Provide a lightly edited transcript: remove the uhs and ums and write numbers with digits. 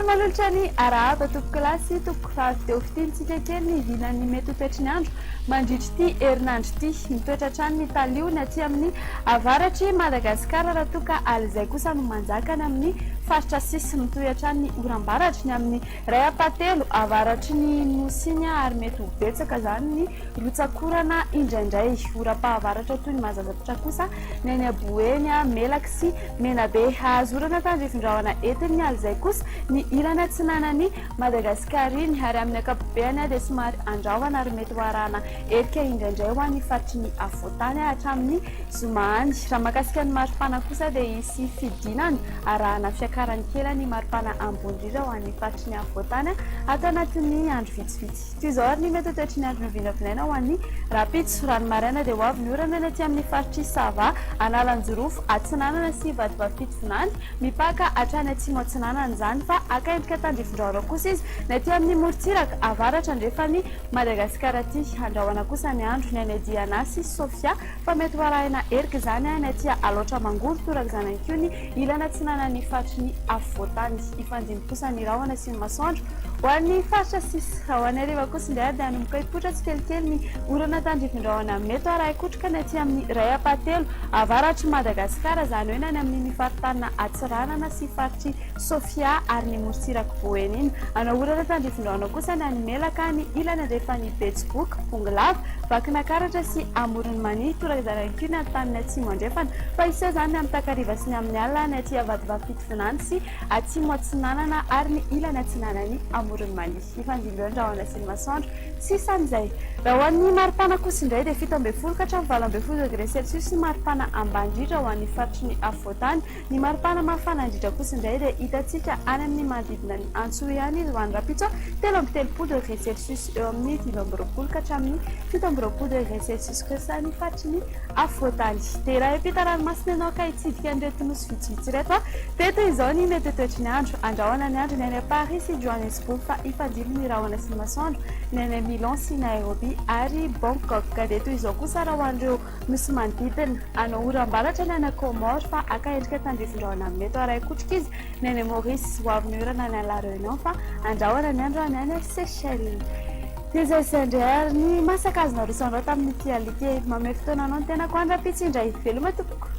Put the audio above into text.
Faly manolotra ny arahaba tompokolahy sy tompokovavy dia ho fintinintsika kely ny vinan'ny mety ho toetry ny andro mandritra ity herinandro ity. Mitoetra hatrany ny talio ny aty amin'ny avaratr'i Madagasikara raha toa ka alizay kosa no manjaka any amin'ny faritra sisa. Mitohy hatrany ny oram-baratra ny amin'ny iray ampahatelo avaratry ny Nosy iny ary mety ho betsaka izany ny Rotsak'orana indraindray. Oram-pahavaratra toy ny mahazazatra kosa ny any Boeny, Melaky sy Menabe. Hahazo orana tandrifin-drahona entin'ny alizay kosa ny ilany atsinanan'i Madagasikara iny ary amin'ny ankapobeany dia somary andrahona ary mety ho arahana erika indraindray ho an'ny faritry ny afovoantany hatramin'ny zoma any. Raha mahakasika ny maripana kosa dia hisy fidinana arahana fiakarany kely ny maripana ambony indrindra ho an'ny faritry ny afovoantany ato anatin'ny andro vitsivitsy. Toy izao ary ny mety ho toetry ny andro novinavinaina ho an'ny rahampitso. Raha ny maraina dia ho avy ny orana ny aty amin'ny faritr'i Sava, Analanjirofo, Atsinanana sy Vatovavy Fitovinany, mipaka hatrany atsimo atsinanana izany fa haka endrika tandrifin-drahona kosa izy ny aty amin'ny morontsiraka avaratra andrefan'i Madagasikara aty. Andrahona kosa ny andro ny any Diana sy Sofia fa mety ho arahina erika izany ny aty Alaotra Mangoro, torak'izany ihany koa ny ilany atsinanan'ny faritry ny afovoantany. Hifandimby kosa ny rahona sy ny masoandro ho an'ny faritra sisa. Raha ho an'ny hariva kosa indray dia hanomboka hipoitra tsikelikely ny orana tandrifin-drahona mety ho arahin-kotroka ny aty amin'ny iray ampahatelo avaratr'i Madagasikara, izany hoe ny any amin'iny faritaninà Antsiranana sy faritr'i Sofia ary ny morontsirak'i Boeny iny. Hanao orana tandrifin-drahona kosa ny any Melaka, ny ilany andrefan'i Betsiboka, Bongolava, Vakinakaratra sy Amoron'i Mania. Toraka izany ihany koa ny any taniny atsimo andrefana. Fa hiseho izany ny amin'ny takariva sy ny amin'ny alina ny aty Vatovavy Fitovinany sy atsimo atsinanana ary ny ilany atsinanan'i Amoron'i Mania. Hifandimby eo ny rahona sy ny masoandro. Sisa amin'izay. Raha ho an'ny maripana kosa indray dia 17 ka hatramin'ny 18 degré celsius ny maripana ambany indrindra ho an'ny faritry ny afovoantany. Ny maripana mafana indrindra kosa indray dia hitantsika any amin'ny manodidina ny Antsohihy any izy ho an'ny rahampitso, 33 degré celsius, eo amin'ny 25 ka hatramin'ny 27 degré celsius kosa ny faritry ny afovoantany. Dia raha hiampita ranomasina ianao ka hitsidika an'ireto nosy vitsivitsy ireto, dia toy izao ny mety ho toetry ny andro, andrahona ny andro ny any Paris sy Johannesburg fa hifandimby ny rahona sy ny masoandro ny any Milan sy Nairobi ary Bangkok. Dia toy izao kosa raha ho an'ireo Nosy manodidina. Hanao oram-baratra ny any Comores fa haka endrika tandrifin-drahona mety ho arahin-kotroka izy ny any Maurice. Ho avy ny orana any La Réunion fa andrahona ny andro any any Seychelles. Dia izay izay indray ary ny masaka azo naroso anao tamin'ity alika e. Mamehy fotoana anao ny tenako andra-pitsy indray. Veloma tompoko.